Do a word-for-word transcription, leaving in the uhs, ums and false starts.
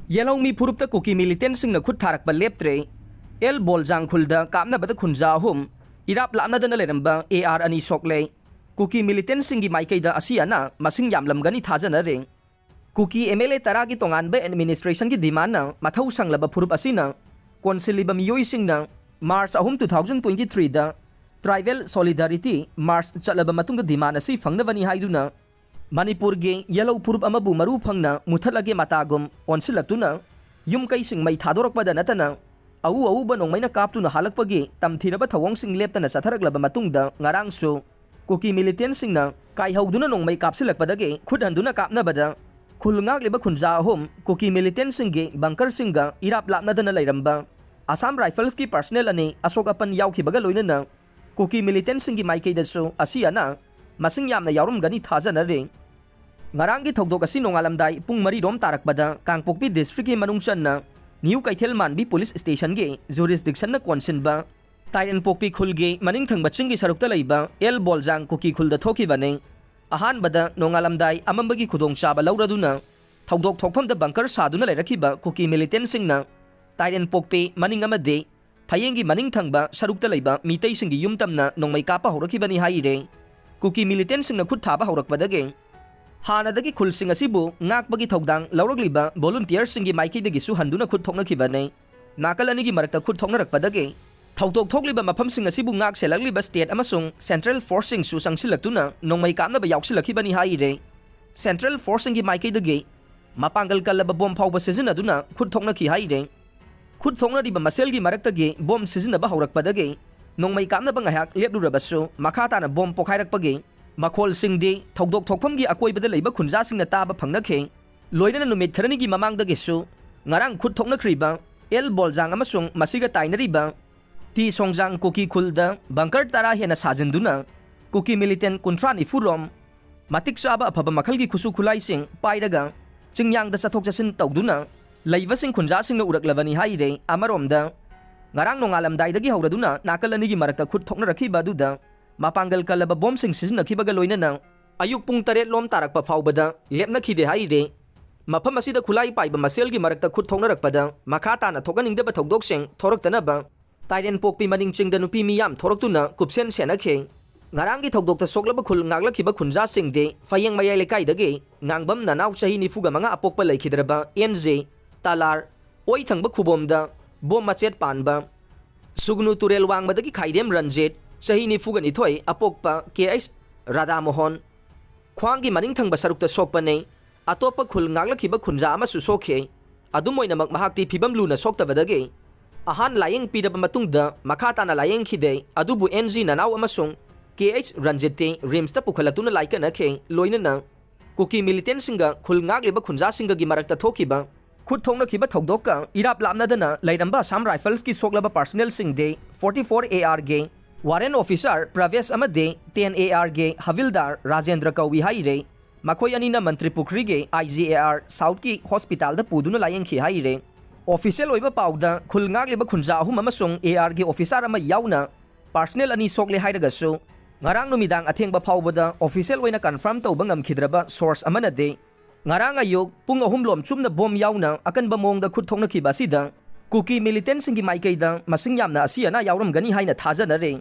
ꯌꯦꯜꯍꯧꯃꯤ ꯐꯨꯔꯨꯞꯇ ꯀꯨꯀꯤ ꯃꯤꯂꯤꯇꯦꯟꯁꯤꯡꯅ ꯈꯨꯠ ꯊꯥꯔꯛꯄ ꯂꯦꯞꯇ꯭ꯔꯦ꯫ ꯑꯦꯜ ꯕꯣꯜꯖꯥꯡ ꯈꯨꯜꯗ ꯀꯥꯞꯅꯕꯗ ꯈꯨꯟꯖꯥ ꯑꯍꯨꯝ, ꯏꯔꯥꯞ ꯂꯥꯞꯅꯗꯅ ꯂꯩꯔꯝꯕ ꯑꯦ ꯑꯥꯔ ꯑꯅꯤ ꯁꯣꯛꯂꯦ꯫ ꯀꯨꯀꯤ ꯃꯤꯂꯤꯇꯦꯟꯁꯤꯡꯒꯤ ꯃꯥꯏꯀꯩꯗ ꯑꯁꯤ ꯑꯅꯥ ꯃꯁꯤꯡ ꯌꯥꯝꯂꯝꯒꯅꯤ ꯊꯥꯖꯅꯔꯦ꯫ ꯀꯨꯀꯤ ꯑꯦꯝ ꯑꯦꯜ ꯑꯦ ꯇꯔꯥꯒꯤ ꯇꯣꯉꯥꯟꯕ ꯑꯦꯗꯃꯤꯅꯤꯁꯇ꯭ꯔꯦꯁꯟꯒꯤ ꯗꯤꯃꯥꯟꯅ ꯃꯊꯧ ꯁꯪꯂꯕ ꯐꯨꯔꯨꯞ ꯑꯁꯤꯅ ꯀꯣꯟꯁꯤꯜꯂꯤꯕ ꯃꯤꯑꯣꯏꯁꯤꯡꯅ ꯃꯥꯔꯆ ꯑꯍꯨꯝ, two thousand twenty threeꯗ ꯇ꯭ꯔꯥꯏꯕꯦꯜ ꯁꯣꯂꯤꯗꯥꯔꯤꯇꯤ ꯃꯥꯔꯆ ꯆꯠꯂꯕ ꯃꯇꯨꯡꯗ ꯗꯤꯃꯥꯟ ꯑꯁꯤ ꯐꯪꯅꯕꯅꯤ ꯍꯥꯏꯗꯨꯅ ꯃꯅꯤꯄꯨꯔꯒꯤ ꯌꯦꯜꯍꯧ ꯐꯨꯔꯨꯞ ꯑꯃꯕꯨ ꯃꯔꯨ ꯐꯪꯅ ꯃꯨꯊꯠꯂꯒꯦ ꯃꯇꯥꯒꯨꯝ ꯑꯣꯟꯁꯤꯜꯂꯛꯇꯨꯅ ꯌꯨꯝ ꯀꯩꯁꯤꯡ ꯃꯩ ꯊꯥꯗꯣꯔꯛꯄꯗ ꯅꯠꯇꯅ ꯑꯎ ꯑꯎꯕ ꯅꯣꯡꯃꯩꯅ ꯀꯥꯞꯇꯨꯅ ꯍꯥꯠꯂꯛꯄꯒꯤ ꯇꯝꯊꯤꯔꯕ ꯊꯧꯑꯣꯡꯁꯤꯡ ꯂꯦꯞꯇꯅ ꯆꯠꯊꯔꯛꯂꯕ ꯃꯇꯨꯡꯗ ꯉꯔꯥꯡꯁꯨ ꯀꯨꯀꯤ ꯃꯤꯂꯤꯇꯦꯟꯁꯤꯡꯅ ꯀꯥꯏꯍꯧꯗꯨꯅ ꯅꯣꯡꯃꯩ ꯀꯥꯞꯁꯤꯜꯂꯛꯄꯗꯒꯤ ꯈꯨꯠ ꯍꯟꯗꯨꯅ ꯀꯥꯞꯅꯕꯗ ꯈꯨꯜ ꯉꯥꯛꯂꯤꯕ ꯈꯨꯟꯖꯥ ꯑꯍꯨꯝ ꯀꯨꯀꯤ ꯃꯤꯂꯤꯇꯦꯟꯁꯤꯡꯒꯤ ꯕꯪꯀꯔꯁꯤꯡꯒ ꯏꯔꯥꯞ ꯂꯥꯞꯅꯗꯅ ꯂꯩꯔꯝꯕ ꯑꯁꯥꯝ ꯔꯥꯏꯐꯜꯁꯀꯤ ꯄꯔꯁꯅꯦꯜ ꯑꯅꯤ ꯑꯁꯣꯛ ꯑꯄꯟ ꯌꯥꯎꯈꯤꯕꯒ ꯂꯣꯏꯅꯅ ꯀꯨꯀꯤ ꯃꯤꯂꯤꯇꯦꯟꯁꯤꯡꯒꯤ ꯃꯥꯏꯀꯩꯗꯁꯨ ꯑꯁꯤ ꯑꯅꯥ ꯃꯁꯤꯡ ꯌꯥꯝꯅ ꯌꯥꯎꯔꯝꯒꯅꯤ ꯊꯥꯖꯅꯔꯤ꯫ ꯉꯔꯥꯡꯒꯤ ꯊꯧꯗꯣꯛ ꯑꯁꯤ ꯅꯣꯡꯉꯥꯜꯂꯝꯗꯥꯏ ꯄꯨꯡ ꯃꯔꯤ ꯔꯣꯝ ꯇꯥꯔꯛꯄꯗ ꯀꯥꯡꯄꯣꯛꯄꯤ ꯗꯤꯁꯇ꯭ꯔꯤꯛꯀꯤ ꯃꯅꯨꯡ ꯆꯟꯅ ꯅ꯭ꯌꯨ ꯀꯩꯊꯦꯜ ꯃꯥꯟꯕꯤ ꯄꯨꯂꯤꯁ ꯁ꯭ꯇꯦꯁꯟꯒꯤ ꯖꯨꯔꯤꯁꯗꯤꯛꯁꯟꯅ ꯀꯣꯟꯁꯤꯟꯕ ꯇꯥꯏꯔꯦꯟꯄꯣꯛꯄꯤ ꯈꯨꯜꯒꯤ ꯃꯅꯤꯡ ꯊꯪꯕ ꯆꯤꯡꯒꯤ ꯁꯔꯨꯛꯇ ꯂꯩꯕ ꯑꯦꯜ ꯕꯣꯜꯖꯥꯡ ꯀꯨꯀꯤ ꯈꯨꯜꯗ ꯊꯣꯛꯈꯤꯕꯅꯤ꯫ ꯑꯍꯥꯟꯕꯗ ꯅꯣꯡꯉꯥꯜꯂꯝꯗꯥꯏ ꯑꯃꯝꯕꯒꯤ ꯈꯨꯗꯣꯡꯆꯥꯕ ꯂꯧꯔꯗꯨꯅ ꯊꯧꯗꯣꯛ ꯊꯣꯛꯐꯝꯗ ꯕꯪꯀꯔ ꯁꯥꯗꯨꯅ ꯂꯩꯔꯛꯈꯤꯕ ꯀꯨꯀꯤ ꯃꯤꯂꯤꯇꯦꯟꯁꯤꯡꯅ ꯇꯥꯏꯔꯦꯟꯄꯣꯛꯄꯤ ꯃꯅꯤꯡ ꯑꯃꯗꯤ ꯐꯌꯦꯡꯒꯤ ꯃꯅꯤꯡ ꯊꯪꯕ ꯁꯔꯨꯛꯇ ꯂꯩꯕ ꯃꯤꯇꯩꯁꯤꯡꯒꯤ ꯌꯨꯝ ꯇꯝꯅ ꯅꯣꯡꯃꯩ ꯀꯥꯞꯄ ꯍꯧꯔꯛꯈꯤꯕꯅꯤ ꯍꯥꯏꯔꯦ꯫ ꯀꯨꯀꯤ ꯃꯤꯂꯤꯇꯦꯟꯁꯤꯡꯅ ꯈꯨꯠ ꯊꯥꯕ ꯍꯧꯔꯛꯄꯗꯒꯤ ꯍꯥꯟꯅꯗꯒꯤ ꯈꯨꯜꯁꯤꯡ ꯑꯁꯤꯕꯨ ꯉꯥꯛꯄꯒꯤ ꯊꯧꯗꯥꯡ ꯂꯧꯔꯛꯂꯤꯕ ꯚꯣꯂꯨꯟꯇꯤꯌꯔꯁꯤꯡꯒꯤ ꯃꯥꯏꯀꯩꯗꯒꯤꯁꯨ ꯍꯟꯗꯨꯅ ꯈꯨꯠ ꯊꯣꯛꯅꯈꯤꯕꯅꯤ꯫ ꯅꯥꯀꯜ ꯑꯅꯤꯒꯤ ꯃꯔꯛꯇ ꯈꯨꯠ ꯊꯣꯛꯅꯔꯛꯄꯗꯒꯤ ꯊꯧꯗꯣꯛ ꯊꯣꯛꯂꯤꯕ ꯃꯐꯝꯁꯤꯡ ꯑꯁꯤꯕꯨ ꯉꯥꯛ ꯁꯦꯜꯂꯛꯂꯤꯕ ꯁ꯭ꯇꯦꯠ ꯑꯃꯁꯨꯡ ꯁꯦꯟꯇ꯭ꯔꯦꯜ ꯐꯣꯔꯁꯁꯤꯡꯁꯨ ꯆꯪꯁꯤꯜꯂꯛꯇꯨꯅ ꯅꯣꯡꯃꯩ ꯀꯥꯞꯅꯕ ꯌꯥꯎꯁꯤꯜꯂꯛꯈꯤꯕꯅꯤ ꯍꯥꯏꯔꯦ꯫ ꯁꯦꯟꯇ꯭ꯔꯦꯜ ꯐꯣꯔꯁꯁꯤꯡꯒꯤ ꯃꯥꯏꯀꯩꯗꯒꯤ ꯃꯄꯥꯡꯒꯜ ꯀꯜꯂꯕ ꯕꯣꯝ ꯐꯥꯎꯕ ꯁꯤꯖꯤꯟꯅꯗꯨꯅ ꯈꯨꯠ ꯊꯣꯛꯅꯈꯤ ꯍꯥꯏꯔꯦ꯫ ꯈꯨꯠ ꯊꯣꯛꯅꯔꯤꯕ ꯃꯁꯦꯜꯒꯤ ꯃꯔꯛꯇꯒꯤ ꯕꯣꯝ ꯁꯤꯖꯤꯟꯅꯕ ꯍꯧꯔꯛꯄꯗꯒꯤ ꯅꯣꯡꯃꯩ ꯀꯥꯞꯅꯕ ꯉꯥꯏꯍꯥꯛ ꯂꯦꯞꯂꯨꯔꯕꯁꯨ ꯃꯈꯥ ꯇꯥꯅ ꯕꯣꯝ ꯄꯣꯈꯥꯏꯔꯛꯄꯒꯤ ꯃꯈꯣꯜꯁꯤꯡꯗꯤ ꯊꯧꯗꯣꯛ ꯊꯣꯛꯐꯝꯒꯤ ꯑꯀꯣꯏꯕꯗ ꯂꯩꯕ ꯈꯨꯟꯖꯥꯁꯤꯡꯅ ꯇꯥꯕ ꯐꯪꯅꯈꯤ꯫ ꯂꯣꯏꯅꯅ ꯅꯨꯃꯤꯠ ꯈꯔꯅꯤꯒꯤ ꯃꯃꯥꯡꯗꯒꯤꯁꯨ ꯉꯔꯥꯡ ꯈꯨꯠ ꯊꯣꯛꯅꯈ꯭ꯔꯤꯕ ꯑꯦꯜ ꯕꯣꯜꯖꯥꯡ ꯑꯃꯁꯨꯡ ꯃꯁꯤꯒ ꯇꯥꯏꯅꯔꯤꯕ ꯇꯤ ꯁꯣꯡꯖꯥꯡ ꯀꯨꯀꯤ ꯈꯨꯜꯗ ꯕꯪꯀꯔ ꯇꯔꯥ ꯍꯦꯟꯅ ꯁꯥꯖꯤꯟꯗꯨꯅ ꯀꯨꯀꯤ ꯃꯤꯂꯤꯇꯦꯟ ꯀꯨꯟꯊ꯭ꯔꯥ ꯅꯤꯐꯨ ꯔꯣꯝ ꯃꯇꯤꯛ ꯆꯥꯕ ꯑꯐꯕ ꯃꯈꯜꯒꯤ ꯈꯨꯠꯁꯨ ꯈꯨꯠꯂꯥꯏꯁꯤꯡ ꯄꯥꯏꯔꯒ ꯆꯤꯡꯌꯥꯡꯗ ꯆꯠꯊꯣꯛ ꯆꯠꯁꯤꯟ ꯇꯧꯗꯨꯅ ꯂꯩꯕꯁꯤꯡ ꯈꯨꯟꯖꯥꯁꯤꯡꯅ ꯎꯔꯛꯂꯕꯅꯤ ꯍꯥꯏꯔꯦ꯫ ꯑꯃꯔꯣꯝꯗ ꯉꯔꯥꯡ ꯅꯣꯡꯉꯥꯜꯂꯝꯗꯥꯏꯗꯒꯤ ꯍꯧꯔꯗꯨꯅ ꯅꯥꯀꯜ ꯑꯅꯤꯒꯤ ꯃꯔꯛꯇ ꯈꯨꯠ ꯊꯣꯛꯅꯔꯛꯈꯤꯕ ꯑꯗꯨꯗ ꯃꯄꯥꯡꯒꯜ ꯀꯜꯂꯕ ꯕꯣꯝꯁꯤꯡ ꯁꯤꯖꯤꯟꯅꯈꯤꯕꯒ ꯂꯣꯏꯅꯅ ꯑꯌꯨꯛ ꯄꯨꯡ ꯇꯔꯦꯠ ꯂꯣꯝ ꯇꯥꯔꯛꯄ ꯐꯥꯎꯕꯗ ꯂꯦꯞꯅꯈꯤꯗꯦ ꯍꯥꯏꯔꯦ꯫ ꯃꯐꯝ ꯑꯁꯤꯗ ꯈꯨꯠꯂꯥꯏ ꯄꯥꯏꯕ ꯃꯁꯦꯜꯒꯤ ꯃꯔꯛꯇ ꯈꯨꯠ ꯊꯣꯛꯅꯔꯛꯄꯗ ꯃꯈꯥ ꯇꯥꯅ ꯊꯣꯛꯍꯟꯅꯤꯡꯗꯕ ꯊꯧꯗꯣꯛꯁꯤꯡ ꯊꯣꯔꯛꯇꯅꯕ ꯇꯥꯏꯔꯦꯟꯄꯣꯛꯄꯤ ꯃꯅꯤꯡ ꯆꯤꯡꯗ ꯅꯨꯄꯤ ꯃꯤꯌꯥꯝ ꯊꯣꯔꯛꯇꯨꯅ ꯀꯨꯞꯁꯦꯟ ꯁꯦꯟꯅꯈꯤ꯫ ꯉꯔꯥꯡꯒꯤ ꯊꯧꯗꯣꯛꯇ ꯁꯣꯛꯂꯕ ꯈꯨꯜ ꯉꯥꯛꯂꯛꯈꯤꯕ ꯈꯨꯟꯖꯥꯁꯤꯡꯗꯤ ꯐꯌꯦꯡ ꯃꯌꯥꯏ ꯂꯩꯀꯥꯏꯗꯒꯤ ꯉꯥꯡꯕꯝ ꯅꯅꯥꯎ ꯆꯍꯤ ꯅꯤꯐꯨꯒ ꯃꯉꯥ ꯑꯄꯣꯛꯄ ꯂꯩꯈꯤꯗ꯭ꯔꯕ ꯑꯦꯟ ꯖꯦ ꯇꯥꯂꯥꯔ ꯑꯣꯏꯊꯪꯕ ꯈꯨꯕꯣꯝꯗ ꯕꯣꯝ ꯃꯆꯦꯠ ꯄꯥꯟꯕ, ꯁꯨꯒꯅꯨ ꯇꯨꯔꯦꯜ ꯋꯥꯡꯃꯗꯒꯤ ꯈꯥꯏꯗꯦꯝ ꯔꯟꯖꯤꯠ ꯆꯍꯤ ꯅꯤꯐꯨꯒ ꯅꯤꯊꯣꯏ ꯑꯄꯣꯛꯄ ꯀꯦ ꯑꯩꯆ ꯔꯥꯙꯥꯃꯣꯍꯟ ꯈ꯭ꯋꯥꯡꯒꯤ ꯃꯅꯤꯡ ꯊꯪꯕ ꯁꯔꯨꯛꯇ ꯁꯣꯛꯄꯅꯤ꯫ ꯑꯇꯣꯞꯄ ꯈꯨꯜ ꯉꯥꯛꯂꯛꯈꯤꯕ ꯈꯨꯟꯖꯥ ꯑꯃꯁꯨ ꯁꯣꯛꯈꯤ꯫ ꯑꯗꯨꯝ ꯑꯣꯏꯅꯃꯛ ꯃꯍꯥꯛꯇꯤ ꯐꯤꯕꯝ ꯂꯨꯅ ꯁꯣꯛꯇꯕꯗꯒꯤ ꯑꯍꯥꯟ ꯂꯥꯌꯦꯡ ꯄꯤꯔꯕ ꯃꯇꯨꯡꯗ ꯃꯈꯥ ꯇꯥꯅ ꯂꯥꯌꯦꯡꯈꯤꯗꯦ꯫ ꯑꯗꯨꯕꯨ ꯑꯦꯟ ꯖꯤ ꯅꯅꯥꯎ ꯑꯃꯁꯨꯡ ꯀꯦ ꯑꯩꯆ ꯔꯟꯖꯤꯠꯇꯤ ꯔꯤꯝꯁꯇ ꯄꯨꯈꯠꯂꯛꯇꯨꯅ ꯂꯥꯏꯀꯠꯅꯈꯤ꯫ ꯂꯣꯏꯅꯅ ꯀꯨꯀꯤ ꯃꯤꯂꯤꯇꯦꯟꯁꯤꯡꯒ ꯈꯨꯜ ꯉꯥꯛꯂꯤꯕ ꯈꯨꯟꯖꯥꯁꯤꯡꯒꯒꯤ ꯃꯔꯛꯇ ꯊꯣꯛꯈꯤꯕ ꯈꯨꯠ ꯊꯣꯛꯅꯈꯤꯕ ꯊꯧꯗꯣꯛꯀ ꯏꯔꯥꯞ ꯂꯥꯞꯅꯗꯅ ꯂꯩꯔꯝꯕ ꯑꯁꯥꯝ ꯔꯥꯏꯐꯜꯁꯀꯤ ꯁꯣꯛꯂꯕ ꯄꯥꯔꯁꯅꯦꯜꯁꯤꯡꯗꯤ ꯐꯣꯔꯇꯤ ꯐꯣꯔ ꯑꯦ ꯑꯥꯔꯒꯤ ꯋꯥꯔꯦꯟ ꯑꯣꯐꯤꯁꯥꯔ ꯄ꯭ꯔꯚꯦꯁ ꯑꯃꯗꯤ ꯇꯦꯟ ꯑꯦ ꯑꯥꯔꯒꯤ ꯍꯕꯤꯜꯗꯥꯔ ꯔꯥꯖꯦꯟꯗ꯭ꯔ ꯀꯧꯏ ꯍꯥꯏꯔꯤ꯫ ꯃꯈꯣꯏ ꯑꯅꯤꯅ ꯃꯟꯇ꯭ꯔꯤ ꯄꯨꯈ꯭ꯔꯤꯒꯤ ꯑꯥꯏ ꯖꯤ ꯑꯦ ꯑꯥꯔ ꯁꯥꯎꯠꯀꯤ ꯍꯣꯁꯄꯤꯇꯥꯜꯗ ꯄꯨꯗꯨꯅ ꯂꯥꯌꯦꯡꯈꯤ ꯍꯥꯏꯔꯤ꯫ ꯑꯣꯐꯤꯁꯤꯌꯦꯜ ꯑꯣꯏꯕ ꯄꯥꯎꯗ ꯈꯨꯜ ꯉꯥꯛꯂꯤꯕ ꯈꯨꯟꯖꯥ ꯑꯍꯨꯝ ꯑꯃꯁꯨꯡ ꯑꯦ ꯑꯥꯔꯒꯤ ꯑꯣꯐꯤꯁꯥꯔ ꯑꯃ ꯌꯥꯎꯅ ꯄꯥꯔꯁꯅꯦꯜ ꯑꯅꯤ ꯁꯣꯛꯂꯦ ꯍꯥꯏꯔꯒꯁꯨ, ꯉꯔꯥꯡ ꯅꯨꯃꯤꯗꯥꯡ ꯑꯊꯦꯡꯕ ꯐꯥꯎꯕꯗ ꯑꯣꯐꯤꯁꯤꯌꯦꯜ ꯑꯣꯏꯅ ꯀꯟꯐꯥꯔꯝ ꯇꯧꯕ ꯉꯝꯈꯤꯗ꯭ꯔꯕ ꯁꯣꯔꯁ ꯑꯃꯅꯗꯤ, ꯉꯔꯥꯡ ꯑꯌꯨꯛ ꯄꯨꯡ ꯑꯍꯨꯝ ꯂꯣꯝ ꯆꯨꯝꯅ ꯕꯣꯝ ꯌꯥꯎꯅ ꯑꯀꯟꯕ ꯃꯑꯣꯡꯗ ꯈꯨꯠ ꯊꯣꯛꯅꯈꯤꯕ ꯑꯁꯤꯗ ꯀꯨꯀꯤ ꯃꯤꯂꯤꯇꯦꯟꯁꯤꯡꯒꯤ ꯃꯥꯏꯀꯩꯗ ꯃꯁꯤꯡ ꯌꯥꯝꯅ ꯑꯁꯤ ꯑꯅꯥ ꯌꯥꯎꯔꯝꯒꯅꯤ ꯍꯥꯏꯅ ꯊꯥꯖꯅꯔꯤ꯫